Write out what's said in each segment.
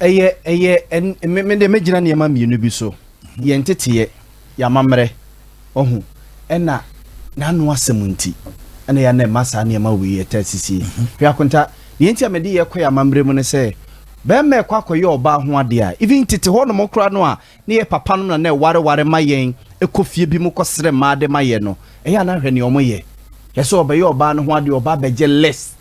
Ɛyɛ ɛn me de, megyina nneɛma mmienu bi so. Yɛn teteɛ, yɛamammerɛ ɔho, ɛna n'ano asɛm nti ɛna yɛn na ɛma saa nneɛma wei ɛtɛ sisie. Hwɛ, Akonta, deɛ nti a mede yɛ kɔ yɛ amammerɛ mu ne sɛ bɛrima ɛkɔ akɔyɛ ɔbaa ho adeɛ a, even tete hɔ nom koraa no a ne yɛ papa nom na ɛwareware ma yɛn, ɛkɔ fie bi mu kɔsrɛ mmaa de ma yɛ no, ɛyɛ ana hwɛ nea ɔmo yɛ. Yɛ sɛ ɔbɛyɛ ɔbaa no ho adeɛ, ɔbaa bɛgye list.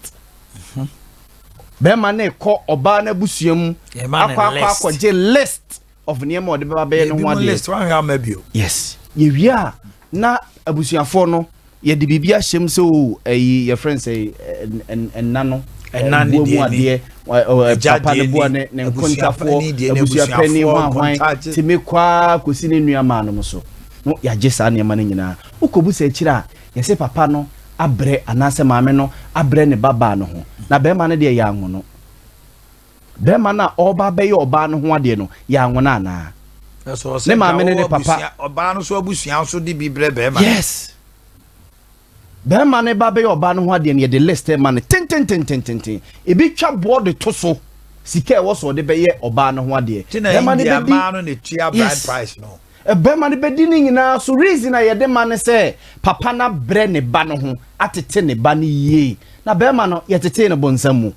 Bɛrima no kɔ ɔbaa no abusua mu Yɛma no akɔ list. akɔgye list of nneɛma a ɔde bɛba bɛyɛ no Ebi ho mu adeɛ. list wahwɛ ama bio. Yes, yɛwie a na abusuafoɔ no yɛde biribi ahyɛ mu sɛ o, ɛyi yɛfrɛ no sɛ ɛnna no. Ɛnna ne ɛboa mu deɛ ni. adeɛ Agya papa no deɛ boa ni, ne nkontafoɔ abusuapani deɛ ni, abusuapani ho abusuafoɔ, ahwan nkontakye. Tumi kɔa kɔsi ne nua maa nom so no, yɛagye saa nneɛma no nyinaa. Wokɔbu sɛ akyire a yɛsɛ papa no abrɛ anaasɛ maame no abrɛ ne babaa no ho, na bɛrima no deɛ yɛ anwo no. Bɛrima no a ɔreba bɛyɛ ɔbaa no ho adeɛ no, yɛ anwo no anaa? Ɛsɛ ɔsɛ Ne maame nka ne ne wɔwɔ papa. Ɔbaa no so abusua nso de bi brɛ bɛrima. Yes, bɛrima no ba bɛyɛ ɔbaa no ho adeɛ no, yɛde list ma no tentententententen, ebi twa boɔ de to so, sika a ɛwɔ so ɔde bɛyɛ ɔbaa no ho adeɛ. Ti na Bɛrima no India bɛdi mmaa no na tua bride price no. Bɛrima no bɛdi ne nyinaa so. Reason a yɛde ma no sɛ papa no abrɛ ne ba no ho, atete ne ba no yie, na bɛrima no yɛtetee no bɔnsam mu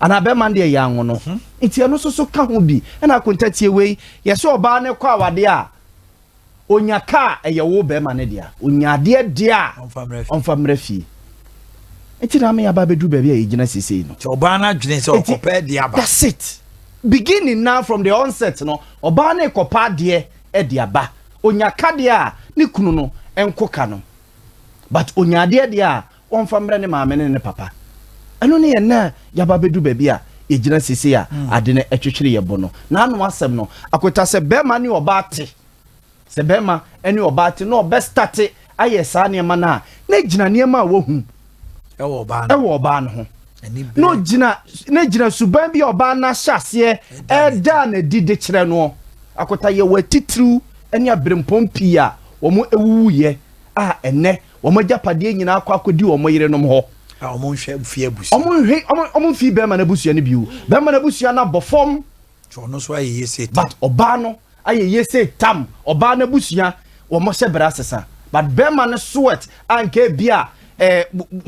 anaa bɛrima no deɛ yɛ anwo no. Nti ɛno nso so ka ho bi. Ɛna akontatie wei, yɛsɛ ɔbaa no kɔ awadeɛ a, onya kaa, ɛyɛ wo bɛrima no deɛ, onya adeɛ deɛ a Ɔmfa mmerɛ fie. Ɔmfa mmerɛ fie. Nti na ama yɛaba bɛduru baabi a yɛgyina seesei no. Nti ɔbaa no adwene sɛ ɔkɔpɛ de aba. That's it. Beginning now, from the onset no, ɔbaa no kɔpa adeɛ ɛde aba. Onya kadeɛ a, ne kunu no ɛnko ka no, but onya adeɛ deɛ a, wɔmfa mmerɛ ne maame ne ne papa. Ɛno ne yɛn na yɛaba bɛdu baabi a yɛgyina seesei a ade no ɛtwetwere yɛ bo no. N'ano asɛm no, Akota, sɛ bɛrima ne ɔbaa te, sɛ bɛrima ne ɔbaa te na ɔbɛ start ayɛ saa nneɛma no a, na gyina nneɛma a wahu ɛwɔ ɔbaa no ɛwɔ ɔbaa no ho ani na bere. ogyina na gyina suban bi a ɔbaa no ahyɛ aseɛ ɛda n'adi de kyerɛ no. Akota, yɛwɔ atitiriw ne aberempɔn pii a wɔn awuwuyɛ a ɛnɛ wɔn agyapadeɛ nyinaa akɔ akɔdi wɔn yerenom hɔ. A ɔmo nhwɛ fie abusua. Wɔn nhwɛ wɔn mfi bɛrima no abusua no bio. Bɛrima no abusua no abɔ fam. Nti ɔno nso ayɛ yie sɛ tam. But ɔbaa no ayɛ yie sɛ tam. Ɔbaa no abusua wɔn hyɛ bɛrɛ asesa, but bɛrima no sweat a nka ebi a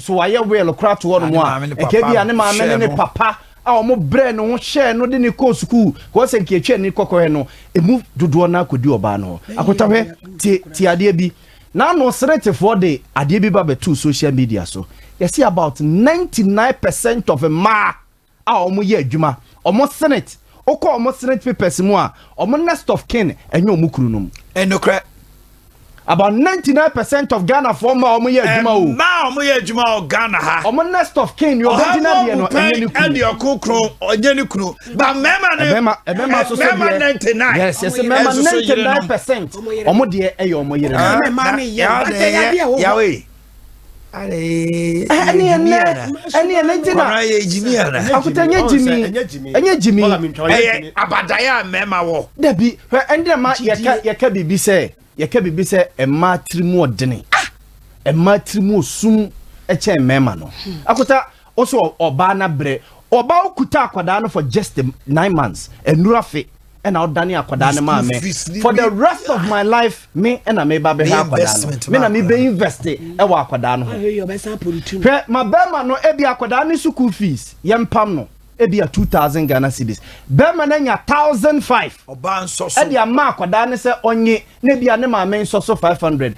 so wayɛ will kora to hɔ nom Ne a maame ne nka ebi a ne papa maame ne hyɛɛ ne no. papa a wɔn brɛ ne ho hyɛɛ no de ne kɔɔ sukuu kɔɔ sɛ nka etwa ne kɔkɔɛ no emu dodoɔ no akɔdi ɔbaa no hɔ. Akotahwɛ, tie tie adeɛ bi n'ano seretefoɔ de adeɛ bi ba bɛtu social media so. Yɛsi about 99% of mmaa a wɔn yɛ adwuma, wɔn SSNIT, wokɔ wɔn SSNIT papers mu a, wɔn next of kin ɛnyɛ wɔn kunu nom. Ɛnokorɛ. About 99% of Ghanafoɔ mmaa a wɔn yɛ adwuma o. Mmaa a ɔmo yɛ adwuma wɔ Ghana ha, wɔn next of kin ni ɔbɛgyina deɛ no, ɛnyɛ ne kunu. Ɛde ɔkokoro ɔnyɛ ne kunu ba mmarima ne Ɛbɛma so so mmarima deɛ 99. Yes, mmarima ɛnso so 99 yerenom. percent wɔn deɛ ɛyɛ wɔn yere Ah, nom. Ɛna mmaa no yɛ, na- but ɛyɛ adeɛ a ɛwɔ hɔ. Yahweh. Ɛne ɛnɛ nti na Kɔnɔ yɛ gyimi ana? Akuta, nyɛ gyimi, ɛnyɛ gyimi. Ɛyɛ abadaeɛ a mmarima wɔ. Dabi, hwɛ, ɛnna ma yɛka biribi sɛ mmaa tiri mu ɔdene, mmaa tiri mu osum ɛkyɛn mmarima no. Akota, ɔsɔ ɔbaa na brɛ ɔbaa okuta akwadaa no for just 9 months, ɛnura fe ɛna ɔdane akwadaa no maa me. School fees For the rest of my life, me ɛna me ba bɛhwɛ Me akwadaa no. investment Me na ma me akwadaa. bɛ invest ɛwɔ akwadaa no ho. Ahwɛ yi, ɔbɛsan pɔritu no. Hwɛ, ma bɛrima no ebi akwadaa ne school fees yɛn pam no ebi a 2,000 Ghana cedis, bɛrima no anya 1,500. Ɔbaa nsɔ so. Ɛde ama akwadaa ne sɛ ɔnye ne bia ne maame nsɔ so 500.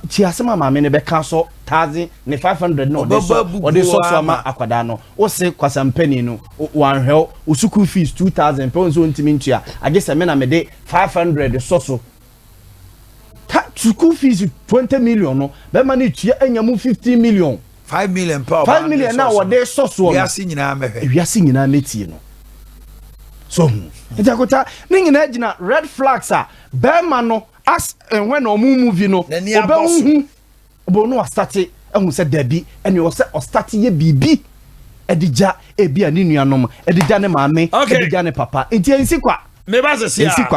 Kyi asɛm a maame no bɛka so thousand ne 500 na ɔde Ɔbɛbɔ sɔ abubuo ɔde sɔ so ama ama. Akwadaa no wose kwasampani no wanhwɛ wo school fees 2,000 pɛ wo nso ntumi ntua, agye sɛ me na mede 500 sɔ so. Ta school fees 20 million no, bɛrima no tua anya mu 15 million. 5 million pɛ ɔbaa 5 million na wɔde sɔ soɔ no. Wiase nyinaa mɛhwɛ. Ewiase nyinaa mɛtie no so hu. Nti Akota, ne nyinaa gyina red flags a bɛrima no as and when ɔmo movie no N'ani abɔ so. ɔbɛhuhu ɔbɛn no wa start ɛhu sɛ dabi, ɛne ɔsɛ ɔ start yɛ biribi ɛde gya ebi a ne nuanom, ɛde gya ne maame, ɛde gya ne papa. Nti ɛnsi kwa. Meba sɛ ɛnsi si kwa.